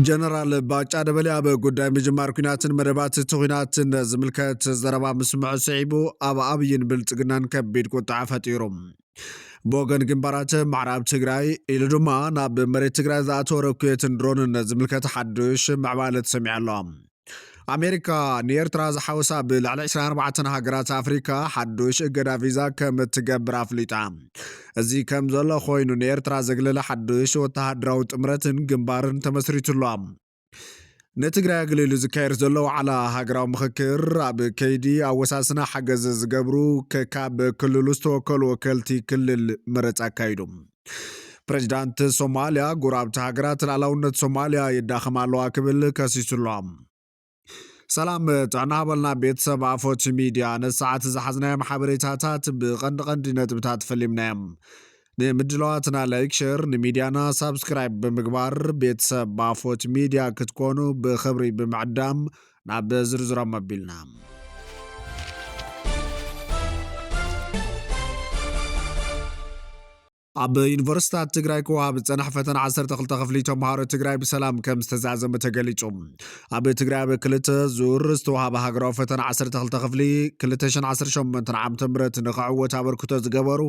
ጀነራል ባጫ ደበሌ ኣብ ጉዳይ ምጅማር ኲናትን መደባት እቲ ኲናትን ዝምልከት ዘረባ ምስምዑ ስዒቡ፣ ኣብ ኣብይን ብልጽግናን ከቢድ ቁጥዐ ፈጢሩ። ብወገን ግንባራት ምዕራብ ትግራይ ኢሉ ድማ ናብ መሬት ትግራይ ዝኣተወ ረኩየትን ድሮንን ዝምልከት ሓዱሽ ምዕባለ ተሰሚዑ ኣሎ። ኣሜሪካ ንኤርትራ ዝሓወሳ ብልዕሊ ዕስራን ኣርባዕተን ሃገራት ኣፍሪካ ሓዱሽ እገዳ ቪዛ ከም እትገብር ኣፍሊጣ። እዚ ከም ዘሎ ኮይኑ፣ ንኤርትራ ዘግለለ ሓዱሽ ወተሃደራዊ ጥምረትን ግንባርን ተመስሪቱ ኣሎ። ንትግራይ ኣግሊሉ ዝካየድ ዘሎ ዋዕላ ሃገራዊ ምኽክር፣ ኣብ ከይዲ ኣወሳስና ሓገዝ ዝገብሩ ከካብ ክልሉ ዝተወከሉ ወከልቲ ክልል መረፃ ኣካይዱ። ፕሬዚዳንት ሶማልያ፣ ጎረባብቲ ሃገራት ልኣላውነት ሶማልያ የዳኽማ ኣለዋ ክብል ከሲሱ ኣሎ። ሰላም ጥዕና ሃበልና ቤተሰብ ኣፎት ሚድያ፣ ነዚ ሰዓት ዝሓዝናዮም ሓበሬታታት ብቐንዲ ቀንዲ ነጥብታት ፈሊምናዮም። ንምድላዋትና ላይክ፣ ሸር፣ ንሚድያና ሳብስክራይብ ብምግባር ቤተሰብ ኣፎት ሚድያ ክትኮኑ ብኽብሪ ብምዕዳም ናብ ዝርዝሮም ኣቢልና። ኣብ ዩኒቨርሲታት ትግራይ ክወሃብ ዝፀንሐ ፈተና ዓሰርተ ክልተ ክፍሊ ተምሃሮ ትግራይ ብሰላም ከም ዝተዛዘመ ተገሊፁ። ኣብ ትግራይ ኣብ ክልተ ዙር ዝተወሃበ ሃገራዊ ፈተና ዓሰርተ ክልተ ክፍሊ ክልተ ሽሕን ዓሰርተ ሸሞንተን ዓመተ ምህረት ንኽዕወት ኣበርክቶ ዝገበሩ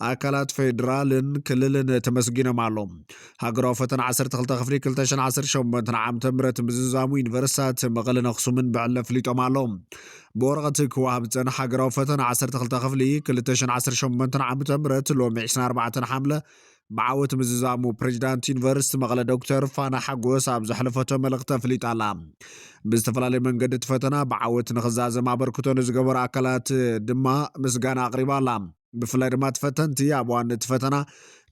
ኣካላት ፌዴራልን ክልልን ተመስጊኖም ኣሎ። ሃገራዊ ፈተና ዓሰርተ ክልተ ክፍሊ ክልተ ሽሕን ዓሰርተ ሸሞንተን ዓመተ ምህረት ምዝዛሙ ዩኒቨርሲታት መቐለን ኣኽሱምን ብዕለ ኣፍሊጦም ኣለዉ። ብወረቐት ክወሃብ ዝጸንሐ ሃገራዊ ፈተና ዓሰርተ ክልተ ክፍሊ ክልተ ሽሕን ዓሰርተ ሸሞንተን ዓመተ ምህረት ሎሚ ዕስራን ኣርባዕተን ሓምለ ብዓወት ምዝዛሙ ፕሬዚዳንት ዩኒቨርሲቲ መቐለ ዶክተር ፋና ሓጎስ ኣብ ዘሕለፈቶ መልእኽቲ ኣፍሊጣ ኣላ። ብዝተፈላለየ መንገዲ እቲ ፈተና ብዓወት ንኽዛዘም ኣበርክቶ ንዝገበሩ ኣካላት ድማ ምስጋና ኣቕሪባ ኣላ። ብፍላይ ድማ ተፈተንቲ ኣብ እዋን እቲ ፈተና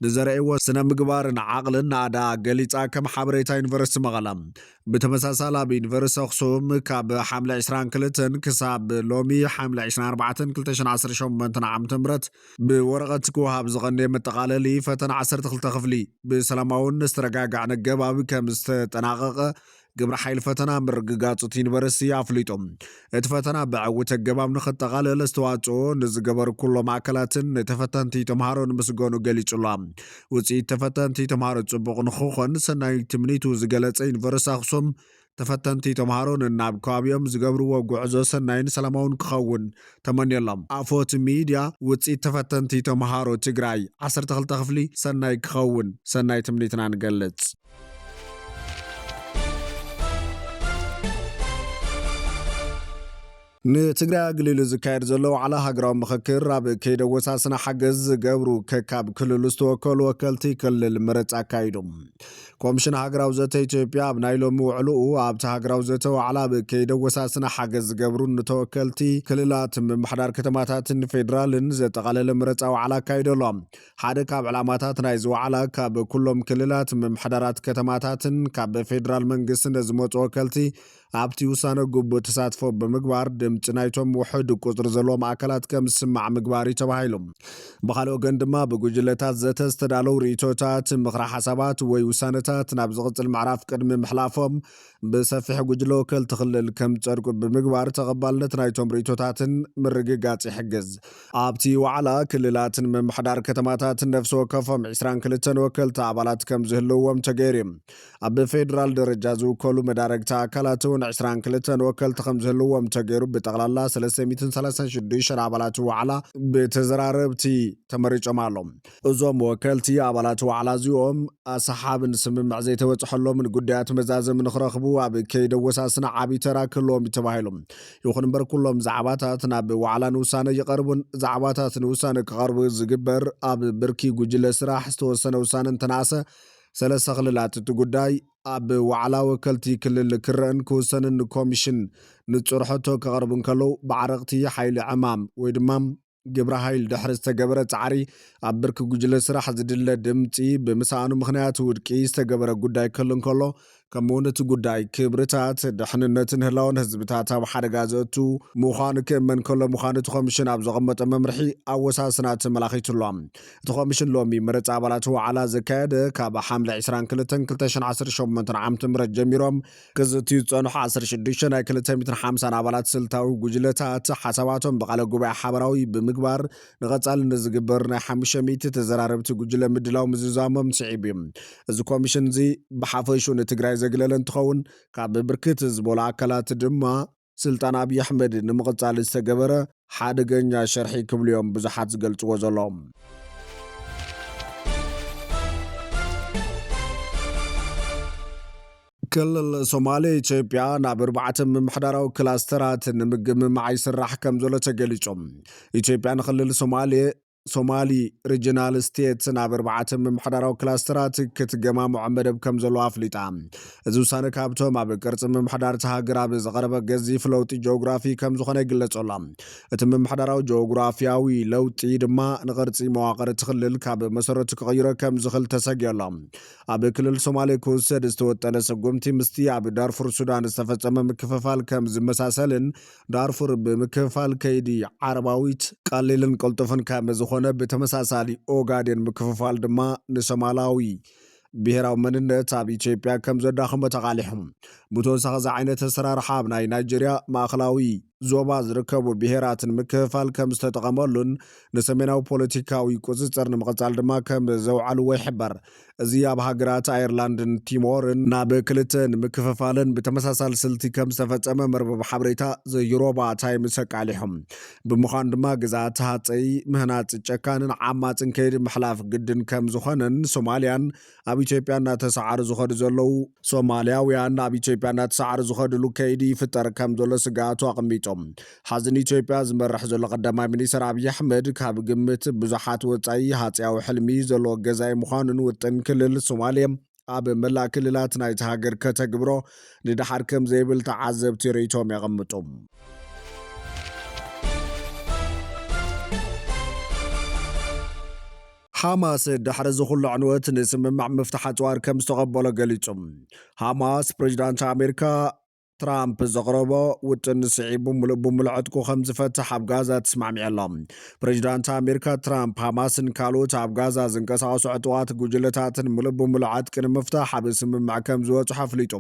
ንዘርእይዎ ስነ ምግባርን ዓቕልን ናእዳ ገሊጻ፣ ከም ሓበሬታ ዩኒቨርሲቲ መቐለ። ብተመሳሳሊ ኣብ ዩኒቨርሲቲ ኣኽሱም ካብ ሓምለ ዕስራን ክልተን ክሳብ ሎሚ ሓምለ ዕስራን ኣርባዕተን ክልተ ሽሕን ዓሰርተ ሸሞንተን ዓመተ ምህረት ብወረቐት ክወሃብ ዝቐነየ መጠቓለሊ ፈተና ዓሰርተ ክልተ ክፍሊ ብሰላማውን ዝተረጋጋዕን ኣገባብ ከም ዝተጠናቐቐ ግብረ ሓይሊ ፈተና ምርግጋፅ እቲ ዩኒቨርሲቲ ኣፍሊጡ። እቲ ፈተና ብዕውት ኣገባብ ንኽጠቓለል ኣስተዋፅኦ ንዝገበሩ ኩሎም ኣካላትን ንተፈተንቲ ተምሃሮ ንምስጋኑ ገሊጹ ኣሎ። ውፅኢት ተፈተንቲ ተምሃሮ ፅቡቕ ንኽኾን ሰናይ ትምኒቱ ዝገለጸ ዩኒቨርሲቲ ኣኽሱም፣ ተፈተንቲ ተምሃሮ ንናብ ከባቢኦም ዝገብርዎ ጉዕዞ ሰናይን ሰላማውን ክኸውን ተመንዮሎም። ኣፎት ሚድያ ውፅኢት ተፈተንቲ ተምሃሮ ትግራይ ዓሰርተ ክልተ ክፍሊ ሰናይ ክኸውን ሰናይ ትምኒትና ንገልጽ። ንትግራይ ኣግሊሉ ዝካየድ ዘሎ ዋዕላ ሃገራዊ ምኽክር፣ ኣብ ከይዲ ኣወሳስና ሓገዝ ዝገብሩ ከካብ ክልሉ ዝተወከሉ ወከልቲ ክልል መረፃ ኣካይዱ። ኮሚሽን ሃገራዊ ዘተ ኢትዮጵያ ኣብ ናይ ሎሚ ውዕልኡ፣ ኣብቲ ሃገራዊ ዘተ ዋዕላ ኣብ ከይዲ ኣወሳስና ሓገዝ ዝገብሩ ንተወከልቲ ክልላት ምምሕዳር ከተማታትን ፌዴራልን ዘጠቓለለ መረፃ ዋዕላ ኣካይዱ ኣሎ። ሓደ ካብ ዕላማታት ናይዚ ዋዕላ፣ ካብ ኩሎም ክልላት ምምሕዳራት ከተማታትን ካብ ፌዴራል መንግስቲ ነዝመፁ ወከልቲ ኣብቲ ውሳነ ግቡእ ተሳትፎ ብምግባር ድምፂ ናይቶም ውሑድ ቁፅሪ ዘለዎም ኣካላት ከም ዝስማዕ ምግባር እዩ ተባሂሉ። ብኻልእ ወገን ድማ ብጉጅለታት ዘተ ዝተዳለዉ ርእይቶታት፣ ምኽረ ሓሳባት ወይ ውሳነታት ናብ ዝቕፅል ምዕራፍ ቅድሚ ምሕላፎም ብሰፊሕ ጉጅለ ወከልቲ ክልል ከም ዝፀድቁ ብምግባር ተቐባልነት ናይቶም ርእይቶታትን ምርግጋፅ ይሕግዝ። ኣብቲ ዋዕላ ክልላትን ምምሕዳር ከተማታትን ነፍሲ ወከፎም ዕስራን ክልተን ወከልቲ ኣባላት ከም ዝህልውዎም ተገይሩ እዩ። ኣብ ፌዴራል ደረጃ ዝውከሉ መዳረግቲ ኣካላት እውን ዕስራን ክልተን ወከልቲ ከም ዝህልዎም ተገይሩ፣ ብጠቕላላ ሰለስተ ሚእትን ሰላሳን ሽዱሽተን ኣባላት ዋዕላ ብተዘራረብቲ ተመሪጾም ኣለዉ። እዞም ወከልቲ ኣባላት ዋዕላ እዚኦም ኣሰሓብን ስምምዕ ዘይተበጽሐሎምን ጉዳያት መዛዘሚ ንኽረኽቡ ኣብ ከይዲ ኣወሳስና ዓብዪ ተራ ክህልዎም እዩ ተባሂሉ። ይኹን እምበር፣ ኩሎም ዛዕባታት ናብ ዋዕላ ንውሳነ ይቐርቡን ዛዕባታት ንውሳነ ክቐርቡ ዝግበር ኣብ ብርኪ ጉጅለ ስራሕ ዝተወሰነ ውሳነ እንተነኣሰ፣ ሰለስተ ክልላት እቲ ጉዳይ ኣብ ዋዕላ ወከልቲ ክልል ክረአን ክውሰንን ንኮሚሽን ንጹር ሕቶ ከቐርቡ እንከለዉ፣ ብዓረቕቲ ሓይሊ ዕማም ወይ ድማ ግብረ ሓይል ድሕሪ ዝተገበረ ጻዕሪ ኣብ ብርኪ ጉጅለ ስራሕ ዝድለ ድምጺ ብምስኣኑ ምኽንያት ውድቂ ዝተገበረ ጉዳይ ክህሉ እንከሎ፣ ከምኡ እውን እቲ ጉዳይ ክብርታት፣ ድሕንነትን ህላወን ህዝብታት ኣብ ሓደጋ ዘእቱ ምዃኑ ክእመን ከሎ ምዃኑ እቲ ኮሚሽን ኣብ ዘቐመጦ መምርሒ ኣወሳስና ተመላኺቱ ኣሎ። እቲ ኮሚሽን ሎሚ መረጻ ኣባላት ዋዕላ ዘካየደ፣ ካብ ሓምለ ዕስራን ክልተን ክልተ ሽሕን ዓሰርተ ሸሞንተን ዓመተ ምህረት ጀሚሮም ክዝትዩ ዝጸንሑ ዓሰርተ ሽዱሽተ ናይ ክልተ ሚእትን ሓምሳን ኣባላት ስልታዊ ጉጅለታት ሓሳባቶም ብቃለ ጉባኤ ሓበራዊ ብምግባር ንቐጻሊ ንዝግበር ናይ ሓሙሽተ ሚእቲ ተዘራረብቲ ጉጅለ ምድላው ምዝዛሞም ስዒቡ እዩ። እዚ ኮሚሽን እዚ ብሓፈሽኡ ንትግራይ ዘግለለ እንትኸውን፣ ካብ ብርክት ዝበሉ ኣካላት ድማ ስልጣን ኣብይ ኣሕመድ ንምቕጻል ዝተገበረ ሓደገኛ ሸርሒ ክብሉ እዮም ብዙሓት ዝገልጽዎ ዘለዉ። ክልል ሶማሌ ኢትዮጵያ ናብ ኣርባዕተ ምምሕዳራዊ ክላስተራት ንምግምማዕ ይስራሕ ከም ዘሎ ተገሊጹ። ኢትዮጵያ ንክልል ሶማሌ ሶማሊ ሪጅናል ስቴት ናብ ኣርባዕተ ምምሕዳራዊ ክላስተራት ክትገማምዖ መደብ ከም ዘሎ ኣፍሊጣ። እዚ ውሳነ ካብቶም ኣብ ቅርጺ ምምሕዳር እቲ ሃገር ኣብ ዝቐረበ ገዚፍ ለውጢ ጂኦግራፊ ከም ዝኾነ ይግለጽ ኣሎ። እቲ ምምሕዳራዊ ጂኦግራፊያዊ ለውጢ ድማ ንቕርጺ መዋቕር እቲ ክልል ካብ መሰረቱ ክቕይሮ ከም ዝኽእል ተሰጊኡ ኣሎ። ኣብ ክልል ሶማሌ ክውሰድ ዝተወጠነ ስጉምቲ ምስቲ ኣብ ዳርፉር ሱዳን ዝተፈጸመ ምክፍፋል ከም ዝመሳሰልን ዳርፉር ብምክፍፋል ከይዲ ዓረባዊት ቀሊልን ቅልጡፍን ከም ዝኾነ፣ ብተመሳሳሊ ኦጋዴን ምክፍፋል ድማ ንሶማላዊ ብሔራዊ መንነት ኣብ ኢትዮጵያ ከም ዘዳኽሞ ተቓሊሑ። ብተወሳኺ፣ እዚ ዓይነት ኣሰራርሓ ኣብ ናይ ናይጄርያ ማእኸላዊ ዞባ ዝርከቡ ብሔራት ንምክፍፋል ከም ዝተጠቐመሉን ንሰሜናዊ ፖለቲካዊ ቁጽጽር ንምቕጻል ድማ ከም ዘውዓልዎ ይሕበር። እዚ ኣብ ሃገራት ኣየርላንድን ቲሞርን ናብ ክልተ ንምክፍፋልን ብተመሳሳሊ ስልቲ ከም ዝተፈጸመ መርበብ ሓበሬታ ዘዩሮባ ታይምስ ኣቃሊሑ። ብምዃኑ ድማ፣ ግዝኣት ሃጸይ ምህናጽ ጨካንን ዓማጽን ከይዲ ምሕላፍ ግድን ከም ዝኾነን፣ ሶማልያን ኣብ ኢትዮጵያ እናተሰዓሩ ዝኸዱ ዘለዉ ሶማልያውያን ኣብ ኢትዮጵያ እናተሰዓሩ ዝኸድሉ ከይዲ ይፍጠር ከም ዘሎ ስግኣቱ ኣቐሚጡ። ሓዚ ንኢትዮጵያ ዝመርሕ ዘሎ ቀዳማይ ሚኒስትር ኣብይ ኣሕመድ፣ ካብ ግምት ብዙሓት ወጻኢ፣ ሃጸያዊ ሕልሚ ዘለዎ ገዛኢ ምዃኑን፣ ውጥን ክልል ሶማሌ ኣብ መላእ ክልላት ናይቲ ሃገር ከተግብሮ ንደሓር ከም ዘይብል ተዓዘብቲ ርእይቶም የቐምጡ። ሓማስ ድሕሪ እዚ ኩሉ ዕንወት ንስምምዕ ምፍታሕ ኣጽዋር ከም ዝተቐበሎ ገሊጹ። ሓማስ፣ ፕሬዚዳንት ኣሜሪካ ትራምፕ ዘቕረቦ ውጥን ስዒቡ፣ ምሉእ ብምሉእ ዕጥቁ ከም ዝፈትሕ ኣብ ጋዛ ተስማዕሚዑ ኣሎ። ፕሬዚዳንት ኣሜሪካ ትራምፕ፣ ሓማስን ካልኦት ኣብ ጋዛ ዝንቀሳቐሱ ዕጡቓት ጉጅለታትን ምሉእ ብምሉእ ዕጥቂ ንምፍታሕ ኣብ ስምምዕ ከም ዝበጽሑ ኣፍሊጡ።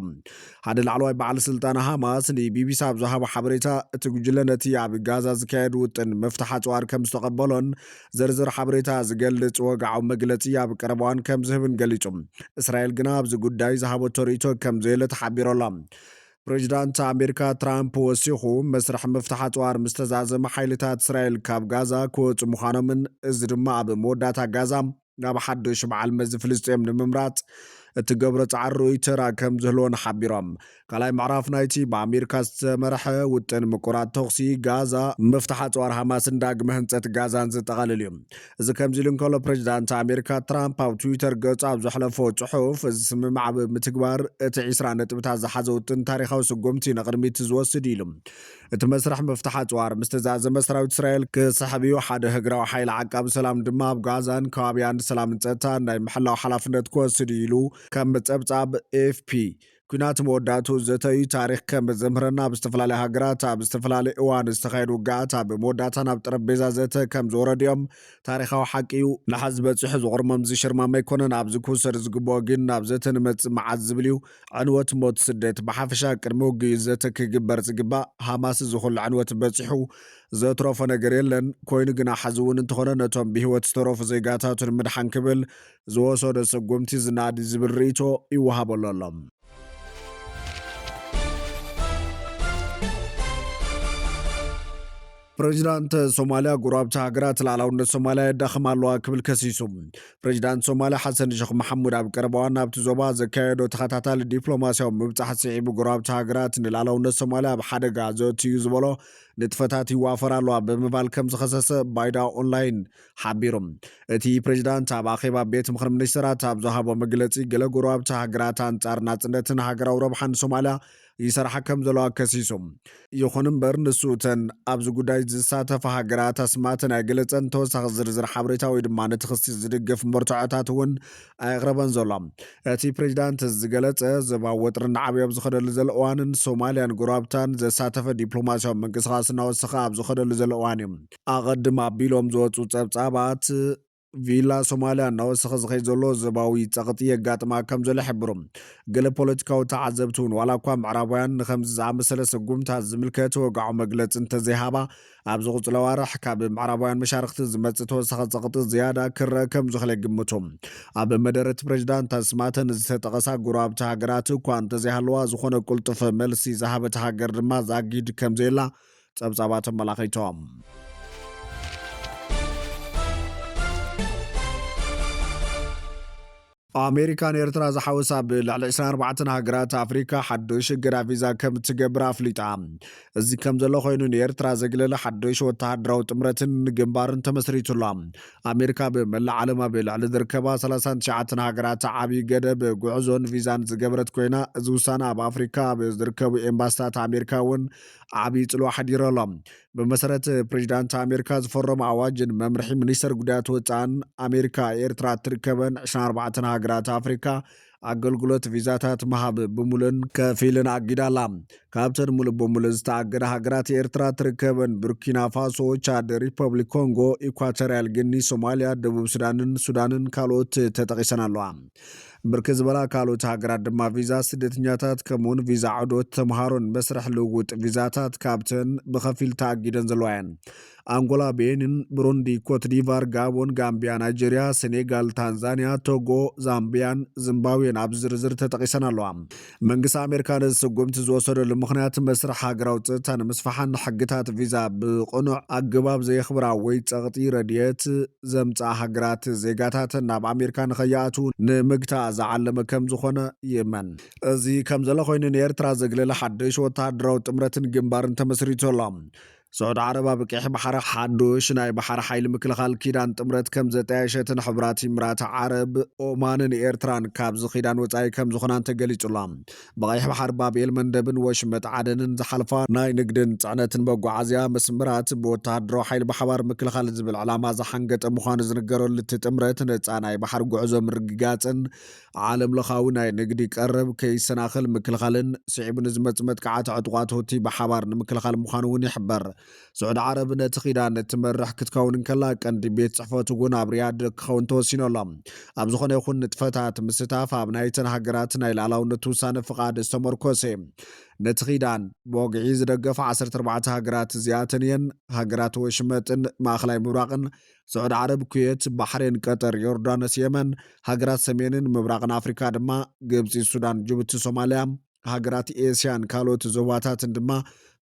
ሓደ ላዕለዋይ በዓል ስልጣን ሓማስ ንቢቢሲ ኣብ ዝሃቦ ሓበሬታ፣ እቲ ጉጅለ ነቲ ኣብ ጋዛ ዝካየድ ውጥን ምፍታሕ ኣጽዋር ከም ዝተቐበሎን ዝርዝር ሓበሬታ ዝገልጽ ወግዓዊ መግለጺ ኣብ ቀረባ እዋን ከም ዝህብን ገሊጹ። እስራኤል ግና ኣብዚ ጉዳይ ዝሃበቶ ርእይቶ ከም ዘየለ ተሓቢሩ ኣሎ። ፕሬዚዳንት ኣሜሪካ ትራምፕ ወሲኹ፣ መስርሕ ምፍታሕ ኣጽዋር ምስ ተዛዘመ፣ ሓይልታት እስራኤል ካብ ጋዛ ክወጹ ምዃኖምን፣ እዚ ድማ ኣብ መወዳእታ ጋዛ ናብ ሓድሽ በዓል መዚ ፍልስጤም ንምምራጽ እትገብሮ ጻዕሪ ርኡይ ተራ ከም ዝህልዎን ሓቢሮም። ካልኣይ ምዕራፍ ናይቲ ብኣሜሪካ ዝተመርሐ ውጥን ምቁራጽ ተኹሲ ጋዛ፣ ምፍታሕ ኣጽዋር ሃማስን ዳግመ ህንጸት ጋዛን ዘጠቓልል እዩ። እዚ ከምዚ ኢሉ እንከሎ፣ ፕሬዚዳንት ኣሜሪካ ትራምፕ ኣብ ትዊተር ገጹ ኣብ ዘሕለፎ ጽሑፍ፣ እዚ ስምምዕ ኣብ ምትግባር እቲ ዕስራ ነጥብታት ዝሓዘ ውጥን ታሪኻዊ ስጉምቲ ንቕድሚት ዝወስድ እዩ ኢሉ። እቲ መስርሕ ምፍታሕ ኣጽዋር ምስ ተዛዘመ፣ ሰራዊት እስራኤል ክስሕብ እዩ፣ ሓደ ህግራዊ ሓይሊ ዓቃቢ ሰላም ድማ ኣብ ጋዛን ከባቢያን ሰላምን ጸጥታን ናይ ምሕላው ሓላፍነት ክወስድ እዩ ኢሉ ከም ጸብጻብ ኤፍፒ። ኲናት መወዳእትኡ ዘተ እዩ። ታሪኽ ከም ዘምህረና፣ ኣብ ዝተፈላለዩ ሃገራት ኣብ ዝተፈላለዩ እዋን ዝተኻየዱ ውግኣት ኣብ መወዳእታ ናብ ጠረጴዛ ዘተ ከም ዝወረዱ እዮም። ታሪኻዊ ሓቂ እዩ። ንሓዚ በጺሑ ዝቑርመም ዝሽርማም ኣይኮነን። ኣብዚ ክውሰድ ዝግብኦ ግን ናብ ዘተ ንመጽእ መዓዝ ዝብል እዩ። ዕንወት፣ ሞት፣ ስደት፣ ብሓፈሻ ቅድሚ ውግእ እዩ ዘተ ክግበር ዝግባእ። ሃማስ እዚ ኩሉ ዕንወት በጺሑ ዘትረፎ ነገር የለን። ኮይኑ ግና፣ ሕዚ እውን እንተኾነ፣ ነቶም ብህይወት ዝተረፉ ዜጋታቱ ንምድሓን ክብል ዝወሰዶ ስጉምቲ ዝናድ ዝብል ርእይቶ ይወሃበሉ ኣሎ። ፕሬዚዳንት ሶማልያ፣ ጎረባብቲ ሃገራት ልኣላውነት ሶማልያ የዳኽማ ኣለዋ ክብል ከሲሱ። ፕሬዚዳንት ሶማልያ ሓሰን ሸኽ መሓሙድ ኣብ ቀረባ እዋን ናብቲ ዞባ ዘካየዶ ተኸታታሊ ዲፕሎማስያዊ ምብጻሕ ስዒቡ፣ ጎረባብቲ ሃገራት ንልኣላውነት ሶማልያ ኣብ ሓደጋ ዘእትዩ ዝበሎ ንጥፈታት ይዋፈራ ኣለዋ ብምባል ከም ዝኸሰሰ ባይዳ ኦንላይን ሓቢሩ። እቲ ፕሬዚዳንት ኣብ ኣኼባ ቤት ምኽሪ ሚኒስትራት ኣብ ዝሃቦ መግለጺ፣ ገለ ጎረባብቲ ሃገራት ኣንጻር ናጽነትን ሃገራዊ ረብሓን ሶማልያ ይሰርሓ ከም ዘለዋ ከሲሱ። ይኹን እምበር፣ ንሱ እተን ኣብዚ ጉዳይ ዝሳተፋ ሃገራት ኣስማተን ኣይገለጸን፣ ተወሳኺ ዝርዝር ሓበሬታ ወይ ድማ ነቲ ክሲ ዝድግፍ መርትዖታት እውን ኣየቕረበን ዘሎ። እቲ ፕሬዚዳንት ዝገለጸ፣ ዞባዊ ወጥሪ እናዓበየ ኣብ ዝኸደሉ ዘሎ እዋንን ሶማልያን ጎረባብታን ዘሳተፈ ዲፕሎማስያዊ ምንቅስቓስ እናወሰኸ ኣብ ዝኸደሉ ዘሎ እዋን እዩ። ኣቐድም ኣቢሎም ዝወጹ ጸብጻባት ቪላ ሶማልያ እናወሰኸ ዝኸይድ ዘሎ ዞባዊ ጸቕጢ የጋጥማ ከም ዘሎ ይሕብሩ። ገለ ፖለቲካዊ ተዓዘብቲ እውን ዋላ እኳ ምዕራባውያን ንኸምዚ ዝኣመሰለ ስጉምታት ዝምልከት ወግዓዊ መግለጺ እንተዘይሃባ፣ ኣብ ዝቕጽሎ ኣዋርሕ ካብ ምዕራባውያን መሻርኽቲ ዝመጽእ ተወሳኺ ጸቕጢ ዝያዳ ክረአ ከም ዝኽእል ይግምቱ። ኣብ መደረ እቲ ፕሬዚዳንት ኣስማተን ዝተጠቐሳ ጎረባብቲ ሃገራት እኳ እንተዘይሃለዋ፣ ዝኾነ ቅልጡፍ መልሲ ዝሃበት ሃገር ድማ ዛጊድ ከም ዘየላ ጸብጻባት ኣመላኺቶም። ኣሜሪካ ንኤርትራ ዝሓወሳ ብልዕሊ ዕስራን ኣርባዕተን ሃገራት ኣፍሪካ ሓዱሽ እገዳ ቪዛ ከም እትገብር ኣፍሊጣ። እዚ ከም ዘሎ ኮይኑ፣ ንኤርትራ ዘግለለ ሓዱሽ ወተሃደራዊ ጥምረትን ግንባርን ተመስሪቱ ኣሎ። ኣሜሪካ ብመላእ ዓለም ኣብ ልዕሊ ዝርከባ ሰላሳን ትሽዓተን ሃገራት ዓብዪ ገደብ ጉዕዞን ቪዛን ዝገበረት ኮይና፣ እዚ ውሳነ ኣብ ኣፍሪካ ኣብ ዝርከቡ ኤምባስታት ኣሜሪካ እውን ዓብዪ ጽልዋ ሓዲሩ ኣሎ። ብመሰረት ፕሬዚዳንት ኣሜሪካ ዝፈረሙ ኣዋጅን መምርሒ ሚኒስተር ጉዳያት ወፃእን ኣሜሪካ፣ ኤርትራ እትርከበን ዕስራን ኣርባዕተን ሃገራት ኣፍሪካ ኣገልግሎት ቪዛታት ምሃብ ብሙሉእን ከፊልን ኣጊዳ ኣላ። ካብተን ሙሉእ ብሙሉእ ዝተኣገዳ ሃገራት ኤርትራ ትርከበን ቡርኪና ፋሶ፣ ቻድ፣ ሪፐብሊክ ኮንጎ፣ ኢኳቶሪያል ግኒ፣ ሶማልያ፣ ደቡብ ሱዳንን ሱዳንን ካልኦት ተጠቒሰን ኣለዋ። ብርክት ዝበላ ካልኦት ሃገራት ድማ ቪዛ ስደተኛታት ከምኡውን ቪዛ ዑደት ተምሃሮን መስርሕ ልውውጥ ቪዛታት ካብተን ብኸፊል ተኣጊደን ዘለዋ እየን። ኣንጎላ፣ ቤኒን፣ ብሩንዲ፣ ኮትዲቫር፣ ጋቦን፣ ጋምቢያ፣ ናይጄርያ፣ ሴኔጋል፣ ታንዛንያ፣ ቶጎ፣ ዛምቢያን ዚምባብዌን ኣብ ዝርዝር ተጠቒሰን ኣለዋ። መንግስቲ ኣሜሪካ ነዚ ስጉምቲ ዝወሰደሉ ምኽንያት መስርሕ ሃገራዊ ጸጥታ ንምስፋሕን ሕግታት ቪዛ ብቕኑዕ ኣገባብ ዘየኽብራ ወይ ጸቕጢ ረድኤት ዘምጽኣ ሃገራት ዜጋታተን ናብ ኣሜሪካ ንኸይኣትዉ ንምግታእ ዝዓለመ ከም ዝኾነ ይእመን። እዚ ከም ዘሎ ኮይኑ፣ ንኤርትራ ዘግለለ ሓድሽ ወተሃደራዊ ጥምረትን ግንባርን ተመስሪቱ ኣሎ። ስዑድ ዓረብ ኣብ ቀይሕ ባሕሪ ሓዱሽ ናይ ባሕሪ ሓይሊ ምክልኻል ኪዳን ጥምረት ከም ዘጠያየሸትን ሕቡራት ኢምራት ዓረብ፣ ኦማንን ኤርትራን ካብዚ ኪዳን ወጻኢ ከም ዝኾናን ተገሊጹ ኣሎ። ብቐይሕ ባሕሪ ባብ ኤል መንደብን ወሽመጥ ዓደንን ዝሓልፋ ናይ ንግድን ጽዕነትን መጓዓዝያ መስመራት ብወተሃደራዊ ሓይሊ ብሓባር ምክልኻል ዝብል ዕላማ ዝሓንገጠ ምዃኑ ዝንገረሉ እቲ ጥምረት፣ ነጻ ናይ ባሕሪ ጉዕዞ ምርግጋጽን ዓለም ለኻዊ ናይ ንግዲ ቀረብ ከይሰናኸል ምክልኻልን ስዒቡ ንዝመጽእ መጥቃዕቲ ዕጡቓት ሁቲ ብሓባር ንምክልኻል ምዃኑ እውን ይሕበር። ስዑዲ ዓረብ ነቲ ኪዳን እትመርሕ ክትከውን እንከላ፣ ቀንዲ ቤት ጽሕፈቱ እውን ኣብ ሪያድ ክኸውን ተወሲኑ ኣሎ። ኣብ ዝኾነ ይኹን ንጥፈታት ምስታፍ ኣብ ናይተን ሃገራት ናይ ሉዓላውነት ውሳነ ፍቓድ ዝተመርኮሰ እዩ። ነቲ ኪዳን ብወግዒ ዝደገፋ ዓሰርተ ኣርባዕተ ሃገራት እዚኣተን እየን። ሃገራት ወሽመጥን ማእኸላይ ምብራቕን፣ ስዑዲ ዓረብ፣ ኩዌት፣ ባሕሬን፣ ቀጠር፣ ዮርዳኖስ፣ የመን፣ ሃገራት ሰሜንን ምብራቕን ኣፍሪካ ድማ ግብፂ፣ ሱዳን፣ ጅቡቲ፣ ሶማልያ፣ ሃገራት ኤስያን ካልኦት ዞባታትን ድማ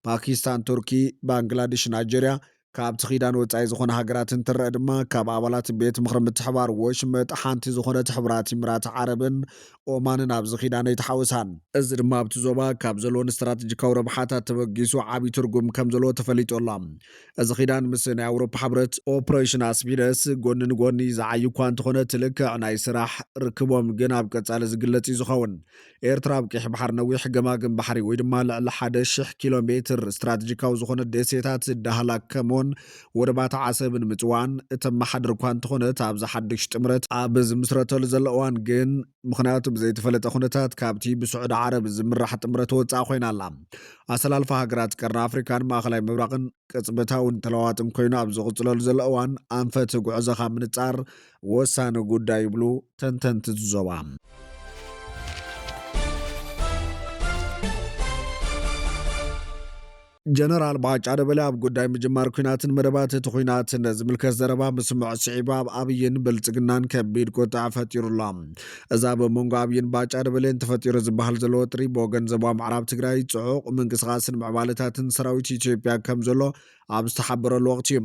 ፓኪስታን፣ ቱርኪ፣ ባንግላዴሽ፣ ናይጀርያ፣ ካብቲ ኪዳን ወጻኢ ዝኾነ ሃገራት እንትረአ ድማ፣ ካብ ኣባላት ቤት ምኽሪ ምትሕባር ወሽመጥ ሓንቲ ዝኾነት ሕቡራት ኢምራት ዓረብን ኦማንን ኣብዚ ኪዳን ኣይተሓወሳን። እዚ ድማ ኣብቲ ዞባ ካብ ዘለወን ስትራቴጂካዊ ረብሓታት ተበጊሱ ዓቢ ትርጉም ከም ዘለዎ ተፈሊጡ ኣሎ። እዚ ኪዳን ምስ ናይ ኣውሮፓ ሕብረት ኦፕሬሽን ኣስፒደስ ጎኒ ንጎኒ ዝዓዩ እኳ እንተኾነ፣ እቲ ልክዕ ናይ ስራሕ ርክቦም ግን ኣብ ቀጻሊ ዝግለጽ እዩ ዝኸውን። ኤርትራ ኣብ ቀይሕ ባሕሪ ነዊሕ ገማግም ባሕሪ ወይ ድማ ልዕሊ ሓደ ሽሕ ኪሎ ሜትር ስትራቴጂካዊ ዝኾነ ደሴታት ዳህላክ ከሞን ወደባት ዓሰብን ምጽዋን እተመሓድር እኳ እንተኾነት፣ ኣብዚ ሓድሽ ጥምረት ኣብ ዝምስረተሉ ዘሎ እዋን ግን፣ ምኽንያቱ ብዘይተፈለጠ ኩነታት ካብቲ ብስዑዲ ዓረብ ዝምራሕ ጥምረት ወጻእ ኮይና ኣላ። ኣሰላልፋ ሃገራት ቀርኒ ኣፍሪካን ማእኸላይ ምብራቕን ቅጽበታውን ተለዋዋጥን ኮይኑ ኣብ ዝቕጽለሉ ዘሎ እዋን፣ ኣንፈት ጉዕዞኻ ምንጻር ወሳኒ ጉዳይ ይብሉ ተንተንቲ እቲ ዞባ። ጀነራል ባጫ ደበሌ ኣብ ጉዳይ ምጅማር ኲናትን መደባት እቲ ኲናትን ዝምልከት ዘረባ ምስምዑ ስዒቡ፣ ኣብ ኣብይን ብልጽግናን ከቢድ ቁጥዐ ፈጢሩ ኣሎ። እዚ ኣብ መንጎ ኣብይን ባጫ ደበሌን ተፈጢሩ ዝበሃል ዘሎ ወጥሪ፣ ብወገን ዞባ ምዕራብ ትግራይ ጽዑቕ ምንቅስቓስን ምዕባለታትን ሰራዊት ኢትዮጵያ ከም ዘሎ ኣብ ዝተሓበረሉ ወቕቲ እዩ።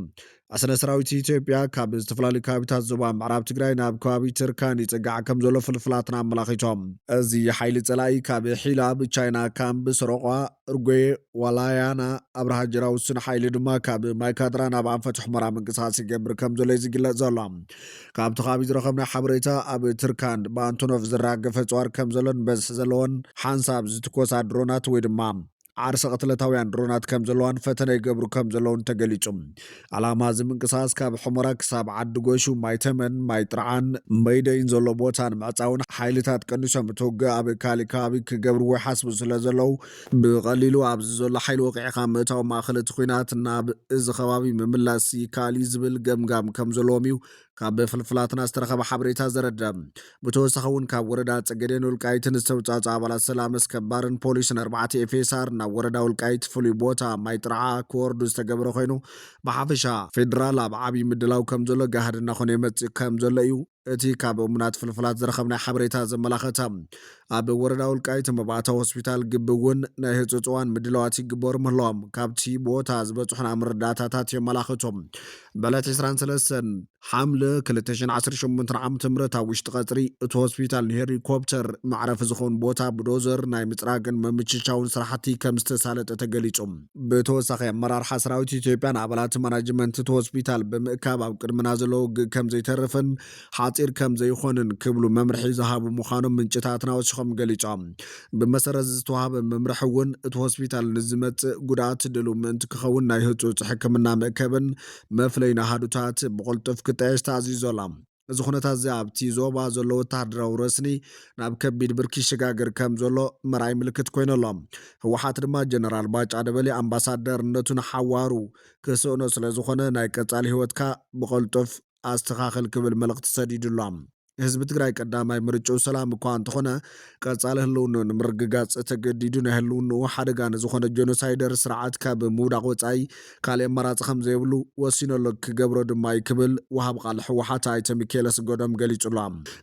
ኣስነ ሰራዊት ኢትዮጵያ ካብ ዝተፈላለዩ ከባቢታት ዞባ ምዕራብ ትግራይ ናብ ከባቢ ትርካን ይጽጋዕ ከም ዘሎ ፍልፍላትና ኣመላኺቶም። እዚ ሓይሊ ጸላኢ ካብ ሒላብ፣ ቻይና ካምፕ፣ ሰሮቋ፣ እርጎ፣ ዋላያና፣ ኣብርሃ ጅራ፣ ውሱን ሓይሊ ድማ ካብ ማይካድራ ናብ ኣንፈት ሑመራ ምንቅስቓስ ይገብር ከም ዘሎ እዩ ዝግለጽ ዘሎ። ካብቲ ከባቢ ዝረኸብና ሓበሬታ፣ ኣብ ትርካን ብኣንቶኖቭ ዝራገፈ ጽዋር ከም ዘሎን በዝሒ ዘለዎን ሓንሳብ ዝትኮሳ ድሮናት ወይ ድማ ዓርሰ ቅትለታውያን ድሮናት ከም ዘለዋን ፈተነ ይገብሩ ከም ዘለውን ተገሊጹ። ዕላማ እዚ ምንቅስቓስ ካብ ሑመራ ክሳብ ዓዲ ጎሹ፣ ማይ ተመን፣ ማይ ጥርዓን፣ መይደይን ዘሎ ቦታ ንምዕጻውን ሓይልታት ቀኒሶም እቲ ውግእ ኣብ ካሊእ ከባቢ ክገብርዎ ይሓስቡ ስለ ዘለዉ፣ ብቐሊሉ ኣብዚ ዘሎ ሓይሊ ወቂዕካ ምእታው ማእኸል እቲ ኲናት ናብ እዚ ከባቢ ምምላስ ይከኣል እዩ ዝብል ገምጋም ከም ዘለዎም እዩ ካብ ፍልፍላትና ዝተረኸበ ሓበሬታ ዘረድእ። ብተወሳኺ እውን ካብ ወረዳ ጸገዴን ወልቃይትን ዝተውጻጹ ኣባላት ሰላም ኣስከባርን ፖሊስን ኣርባዕተ ኤፍኤስኣር ናብ ወረዳ ወልቃይት ፍሉይ ቦታ ማይ ጥርዓ ክወርዱ ዝተገብረ ኮይኑ፣ ብሓፈሻ ፌደራል ኣብ ዓብዪ ምድላው ከም ዘሎ ጋህዲ እናኾነ ይመጽእ ከም ዘሎ እዩ እቲ ካብ እሙናት ፍልፍላት ዝረኸብናይ ሓበሬታ ዘመላኸተ። ኣብ ወረዳ ወልቃይት መባእታዊ ሆስፒታል ግቢ እውን ናይ ህጹጽ እዋን ምድላዋት ይግበሩ ምህላዎም ካብቲ ቦታ ዝበጽሑና መረዳእታታት የመላኽቱ። ብዕለት ዕስራን ሰለስተን ሓምለ ክልተ ሽሕን ዓሰርተ ሸሞንተን ዓመተ ምህረት ኣብ ውሽጢ ቀጽሪ እቲ ሆስፒታል ንሄሊኮፕተር መዕረፊ ዝኸውን ቦታ ብዶዘር ናይ ምጽራግን ምምችቻውን ስራሕቲ ከም ዝተሳለጠ ተገሊጹ። ብተወሳኺ ኣመራርሓ ሰራዊት ኢትዮጵያን ኣባላት ማናጅመንት እቲ ሆስፒታል ብምእካብ ኣብ ቅድምና ዘሎ ውግእ ከም ዘይተርፍን ሓጺር ከም ዘይኾንን ክብሉ መምርሒ ዝሃቡ ምዃኖም ምንጭታትና ወሲኾም ገሊጾም። ብመሰረት ዝተዋሃበ መምርሒ እውን እቲ ሆስፒታል ንዝመጽእ ጉድኣት ድሉው ምእንቲ ክኸውን ናይ ህጹጽ ሕክምና መእከብን መፍለይን ኣሃዱታት ብቕልጡፍ ክጣየሽ ተኣዚዙ ኣሎ። እዚ ኩነታት እዚ ኣብቲ ዞባ ዘሎ ወተሃደራዊ ረስኒ ናብ ከቢድ ብርኪ ይሸጋገር ከም ዘሎ መርኣይ ምልክት ኮይኑ ኣሎ። ህወሓት ድማ ጀነራል ባጫ ደበሌ ኣምባሳደርነቱ ንሓዋሩ ክስእኖ ስለ ዝኾነ ናይ ቀጻሊ ህይወትካ ብቐልጡፍ ኣስተኻኽል ክብል መልእኽቲ ሰዲዱ ኣሎ። ህዝቢ ትግራይ ቀዳማይ ምርጫኡ ሰላም እኳ እንተኾነ ቀጻሊ ህልውንኡ ንምርግጋጽ ተገዲዱ ናይ ህልውንኡ ሓደጋ ንዝኾነ ጀኖሳይደር ስርዓት ካብ ምውዳቕ ወጻኢ ካልእ ኣማራጺ ከም ዘይብሉ ወሲኑ ኣሎ፣ ክገብሮ ድማ እዩ ክብል ወሃብ ቃል ህወሓት ኣይተ ሚካኤል ኣስገዶም ገሊጹ ኣሎ።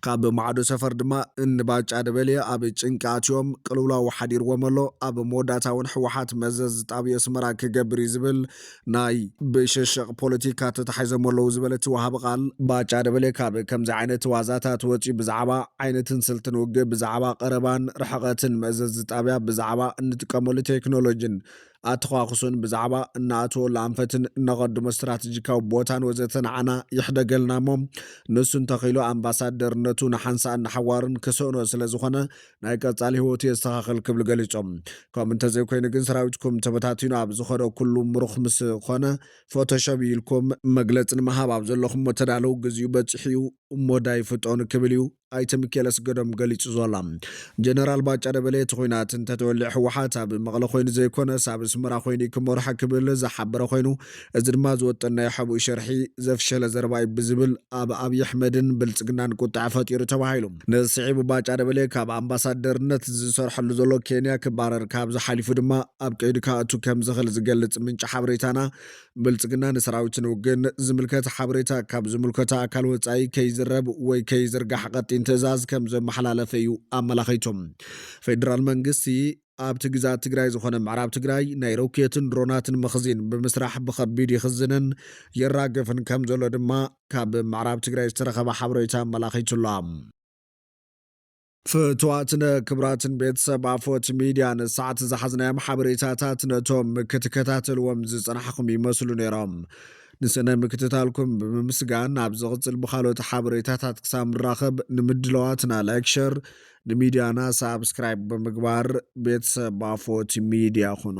ካብ ማዕዶ ሰፈር ድማ እንባጫ ደበሌ ኣብ ጭንቂ ኣትዮም ቅልውላው ሓዲርዎም ኣሎ። ኣብ መወዳእታ እውን ህወሓት መዘዝ ጣብዮ ኣስመራ ክገብር እዩ ዝብል ናይ ብሸሸቕ ፖለቲካ ተታሒዞም ኣለዉ ዝበለ እቲ ወሃቢ ቃል፣ ባጫ ደበሌ ካብ ከምዚ ዓይነት ዋዛታት ወፂኡ ብዛዕባ ዓይነትን ስልትን ውግእ፣ ብዛዕባ ቀረባን ርሕቐትን መእዘዚ ጣብያ፣ ብዛዕባ እንጥቀመሉ ቴክኖሎጂን ኣተኳኹሱን፣ ብዛዕባ እናኣተወሉ ኣንፈትን እነቐድሞ ስትራቴጂካዊ ቦታን ወዘተ ንዓና ይሕደገልና እሞ፣ ንሱ እንተኽኢሉ ኣምባሳደርነቱ ንሓንሳእን ንሓዋርን ክስእኖ ስለ ዝኾነ ናይ ቀጻሊ ህይወቱ የስተኻኽል ክብሉ ገሊጾም። ከምኡ እንተዘይኮይኑ ግን ሰራዊትኩም ተበታቲኑ ኣብ ዝኸዶ ኩሉ ምሩኽ ምስ ኮነ ፎቶሾፕ ኢልኩም መግለጺ ንምሃብ ኣብ ዘለኹሞ ተዳለዉ፣ ግዜኡ በጺሑ እዩ እሞ ዳይ ፍጠኑ ክብል እዩ ኣይተ ሚካኤል ኣስገዶም ገሊጹ ዘሎ። ጀነራል ባጫ ደበሌ እቲ ኹናት እንተተወሊዑ ህወሓት ኣብ መቐለ ኮይኑ ዘይኮነስ ኣብ ኣስመራ ኮይኑ እዩ ክመርሖ ክብል ዝሓበረ ኮይኑ፣ እዚ ድማ ዝወጠናዮ ሓብኡ ሸርሒ ዘፍሸለ ዘረባ እዩ ብዝብል ኣብ ኣብዪ ኣሕመድን ብልጽግናን ቁጥዐ ፈጢሩ ተባሂሉ። ንስዒቡ ባጫ ደበሌ ካብ ኣምባሳደርነት ዝሰርሐሉ ዘሎ ኬንያ ክባረር፣ ካብዚ ሓሊፉ ድማ ኣብ ቀይዲ ክኣቱ ከም ዝኽእል ዝገልጽ ምንጪ ሓበሬታና፣ ብልጽግና ንሰራዊትን ውግእን ዝምልከት ሓበሬታ ካብ ዝምልከቶ ኣካል ወጻኢ ከይዝረብ ወይ ከይዝርጋሕ ቀጢን ትእዛዝ ከም ዘመሓላለፈ እዩ ኣመላኺቱ። ፌደራል መንግስቲ ኣብቲ ግዛት ትግራይ ዝኾነ ምዕራብ ትግራይ ናይ ሮኬትን ድሮናትን መኽዚን ብምስራሕ ብኸቢድ ይኽዝንን የራግፍን ከም ዘሎ ድማ ካብ ምዕራብ ትግራይ ዝተረኸበ ሓበሬታ ኣመላኺቱ ኣሎ። ፍትዋትን ክቡራትን ቤተሰብ ኣፎት ሚድያ፣ ንሰዓት ዝሓዝናዮም ሓበሬታታት ነቶም ክትከታተልዎም ዝጸናሕኹም ይመስሉ ነይሮም። ንስነ ምክትታልኩም ብምምስጋን፣ ኣብ ዝቕጽል ብኻልኦት ሓበሬታታት ክሳብ ንራኸብ፣ ንምድለዋትና ላይክ፣ ሸር፣ ንሚድያና ሳብስክራይብ ብምግባር ቤተሰብ ኣፎት ሚድያ ኩኑ።